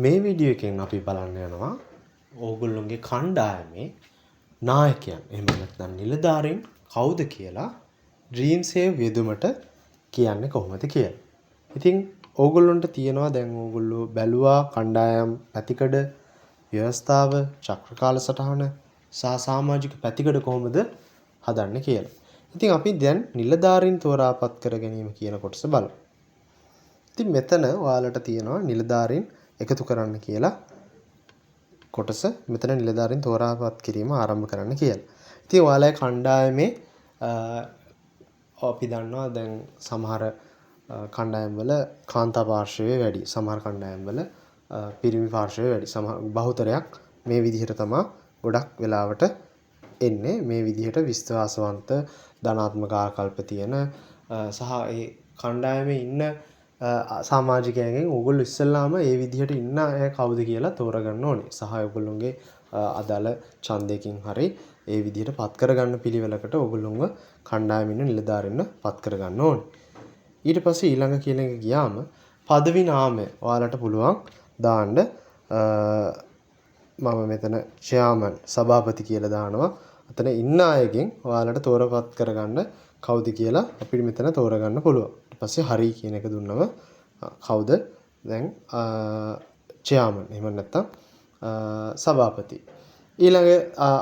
මේ වීඩියෝ එකෙන් අපි බලන්න යනවා ඕගොල්ලොන්ගේ කණ්ඩායමේ නායකයන් එහෙම නැත්නම් නිලධාරීන් කවුද කියලා ඩ්‍රීම් සේව් යෙදුමට කියන්නේ කොහොමද කියලා. ඉතින් ඕගොල්ලොන්ට තියෙනවා දැන් ඕගොල්ලෝ බැලුවා කණ්ඩායම් පැතිකඩ ව්‍යවස්ථාව චක්‍ර කාලසටහන සහ සමාජික පැතිකඩ කොහොමද හදන්නේ කියලා. ඉතින් අපි දැන් නිලධාරීන් තෝරාපත් කර ගැනීම කියන කොටස බලමු. ඉතින් මෙතන ඔයාලට තියෙනවා නිලධාරීන් එකතු කරන්න කියලා කොටස. මෙතන නිලධාරීන් තෝරාපත් කිරීම ආරම්භ කරන්න කියලා. ඉතින් ඔයාලගේ කණ්ඩායමේ අපි දන්නවා දැන් සමහර කණ්ඩායම් වල කාන්තා පාර්ශවය වැඩි, සමහර කණ්ඩායම් වල පිරිමි පාර්ශවය වැඩි. සමහර බහුතරයක් මේ විදිහට තමා ගොඩක් වෙලාවට එන්නේ. මේ විදිහට විශ්වාසවන්ත ධනාත්මක ආකල්ප තියෙන සහ ඒ කණ්ඩායමේ ඉන්න සමාජිකයන්ගෙන් ඕගොල්ලෝ ඉස්සෙල්ලාම ඒ විදිහට ඉන්න අය කවුද කියලා තෝරගන්න ඕනේ. සහ ඕගොල්ලොන්ගේ අදාළ ඡන්දයකින් හරි ඒ විදිහට පත් කරගන්න පිළිවෙලකට ඕගොල්ලොන්ව කණ්ඩායමේ ඉන්න නිලධාරීන්ව පත් කරගන්න ඕනේ. ඊට පස්සේ ඊළඟ කියන එක ගියාම පදවි නාමය ඔයාලට පුළුවන් දාන්න. මම මෙතන චෙයාමන් සභාපති කියලා දානවා. අතන ඉන්න අයගෙන් ඔයාලට තෝරපත් කරගන්න කවුද කියලා අපිට මෙතන තෝරගන්න පුළුවන්. ඊට පස්සේ හරි කියන එක දුන්නම කවුද දැන් චෙයාමන් එහෙම නැත්නම් සභාපති. ඊළඟ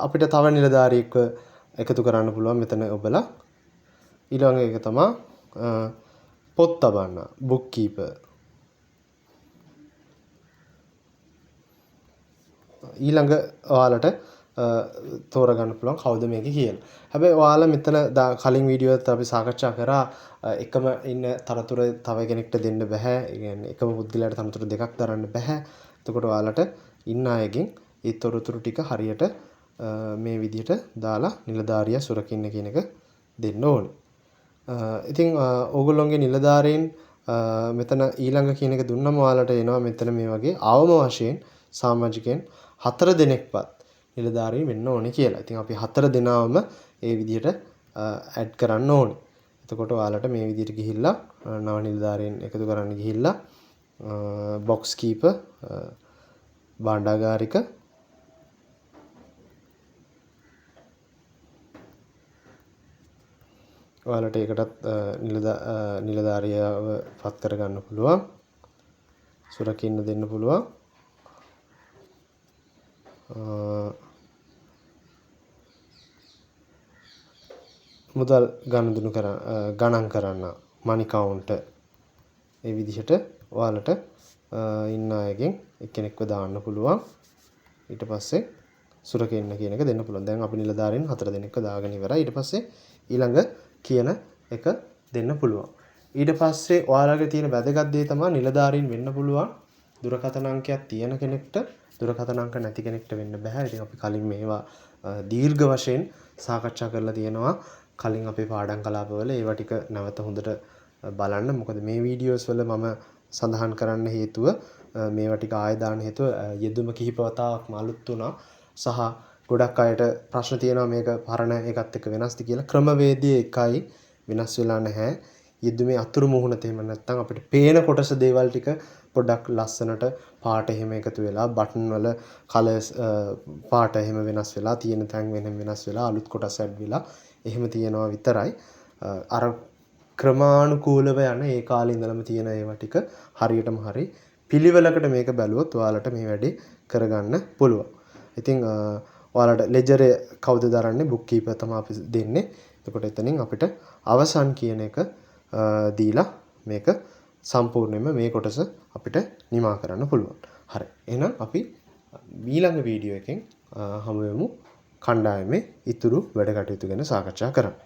අපිට තව නිලධාරියෙක්ව එකතු කරන්න පුළුවන් මෙතන ඔබලා. ඊළඟ එක තමයි පොත් තබන්න බුක් කීපර්. ඊළඟ ඔයාලට තෝරගන්න පුළුවන් කවුද මේක කියලා. හැබැයි ඔයාලා මෙතන කලින් වීඩියෝ එකත් අපි සාකච්ඡා කරා එකම ඉන්න තනතුර තව කෙනෙක්ට දෙන්න බෑ. ඒ කියන්නේ එකම පුද්ගලයාට තනතුරු දෙකක් දරන්න බෑ. එතකොට ඔයාලට ඉන්න අයගෙන් ඒ තොරතුරු ටික හරියට මේ විදිහට දාලා නිලධාරියා සුරකින්න කියන එක දෙන්න ඕනේ. ඉතින් ඕගොල්ලොන්ගේ නිලධාරීන් මෙතන ඊළඟ කියන එක දුන්නම ඔයාලට එනවා මෙතන මේ වගේ අවම වශයෙන් සමාජිකයන් 4 දෙනෙක්වත් නිලධාරීන් වෙන්න ඕනේ කියලා. ඉතින් අපි 4 දෙනාම ඒ විදිහට ඇඩ් කරන්න ඕනේ. එතකොට ඔයාලට මේ විදිහට ගිහිල්ලා නව නිලධාරීන් එකතු කරන්න ගිහිල්ලා බොක්ස් කීපර් භාණ්ඩාගාරික ඔයාලට ඒකටත් නිලධාරියව පත් කරගන්න පුළුවන්. සුරකින්න දෙන්න පුළුවන්. මුදල් ගනුදෙනු ගණන් කරන්න මනි කවුන්ටර් ඒ විදිහට ඔයාලට ඉන්න අයගෙන් එක්කෙනෙක්ව දාන්න පුළුවන්. ඊට පස්සේ සුරකින්න කියන එක දෙන්න පුළුවන්. දැන් අපි නිලධාරීන් 4 දෙනෙක්ව දාගෙන ඉවරයි. ඊට පස්සේ ඊළඟ කියන එක දෙන්න පුළුවන්. ඊට පස්සේ ඔයාලගේ තියෙන වැදගත් දේ තමයි නිලධාරීන් වෙන්න පුළුවන් දුරකථන අංකයක් තියෙන කෙනෙක්ට දුරකථන අංක නැති කෙනෙක්ට වෙන්න බෑ. ඉතින් අපි කලින් මේවා දීර්ඝ වශයෙන් සාකච්ඡා කරලා තියෙනවා. කලින් අපේ පාඩම් කලාපවල ඒවා ටික නැවත හොඳට බලන්න. මොකද මේ වීඩියෝස් වල මම සඳහන් කරන්න හේතුව මේවා ටික ආයෙ දාන්න හේතුව යෙදුම කිහිප වතාවක්ම අලුත් වුණා. සහ ගොඩක් අයට ප්‍රශ්න තියෙනවා මේක පරණ එකත් එක්ක වෙනස්ද කියලා. ක්‍රමවේදය එකයි වෙනස් වෙලා නැහැ. යෙදුමේ අතුරු මුහුණත එහෙම නැත්නම් අපිට පේන කොටස දේවල් ටික පොඩ්ඩක් ලස්සනට පාට එහෙම එකතු වෙලා බටන් වල කලර්ස් පාට එහෙම වෙනස් වෙලා තියෙන තැන් වෙනම වෙනස් වෙලා අලුත් කොටස් ඇඩ් වෙලා එහෙම තියෙනවා විතරයි. අර ක්‍රමානුකූලව යන ඒ කාලේ ඉඳලම තියෙන ඒවා ටික හරියටම හරි පිළිවෙලකට මේක බැලුවොත් ඔයාලට මේ වැඩේ කරගන්න පුළුවන්. ඉතින් ඔයාලට ලෙජර් කවුද දරන්නේ බුක් කීපර් තමයි අපි දෙන්නේ. එතකොට එතනින් අපිට අවසන් කියන එක දීලා මේක සම්පූර්ණයෙන්ම මේ කොටස අපිට නිමා කරන්න පුළුවන්. හරි. එහෙනම් අපි ඊළඟ වීඩියෝ එකෙන් හමු වෙමු කණ්ඩායමේ ඉතුරු වැඩ කටයුතු ගැන සාකච්ඡා කරන්න.